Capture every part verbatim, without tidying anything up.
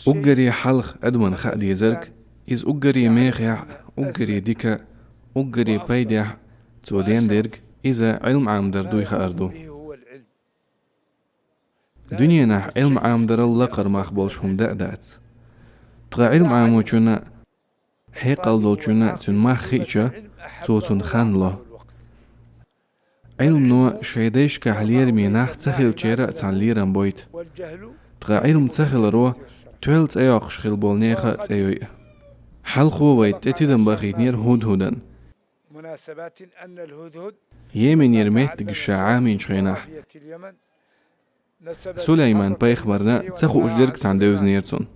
Уггаре хьалха адаман хаа дезарг, иза уггаре мехехь, уггаре дика, уггаре пайдехь цо дендерг, иза Ӏилма Ӏамдар дуй хаар ду. Дуьненахь Ӏилма Ӏамдарал лакхара мах болуш хӀума да а дац. Ткъа Ӏилма Ӏамочунна, хьекъал долчунна цуьнан мах хиъча, цо цунна хан ло. Ӏилмано шайн дайшкахь лераме нах ца хилчера а цхьаьна лерам бойту. Ткъа Ӏилма ца хиларо тоьлла цӀе йоккхуш хилла болу нехан а цӀе йойу. Хьалхо вай тӀе тидам бахийтинера ХӀудхӀудан. Йеменера меттигаш ша Ӏамийначу хенахь, Сулайман-пайхамарна ца хууш дерг цхьаьна девзинера цунна.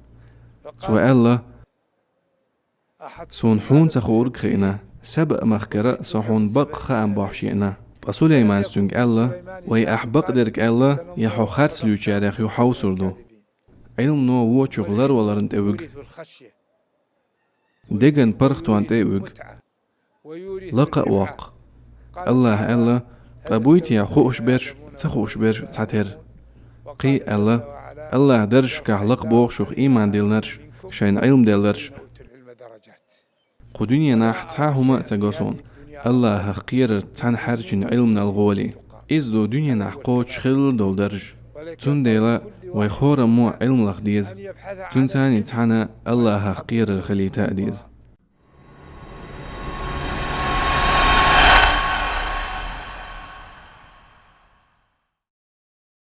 Цо аьлла: «Суна хьуна ца хуург хиъна, Саба-махкара со хьуна бакъ хаам бохьуш еана». Ткъа Сулайманас цуьнга аьлла: «Вай ахь бакъдерг аьлла, я хьо харц луьйчарех ю хьовсур ду». Ӏилмано вочух ларваларна тӀе вуьгу, деган паргӀатонна тӀе а вуьгу, лакха а воккху. АллахӀа аьлла: «Къа буй те хууш берш а, ца хууш берш а цхьатера?» Кхин а аьлла: «АллахӀан даржашкахь лакхабоху шух ийман диллинарш а, шайна Ӏилма делларш а». Кху дуьненахь цхьа а хӀума а ца го суна АллахӀах кхерар цхьаьна хьаьрчина Ӏилманал гӀоле. Иза ду дуьненахь кхочуш хилла долу дарж. Цундела вай хораммо Ӏилма лаха деза. Цуьнца цхьаьна АллахӀах кхерар хилийта а деза.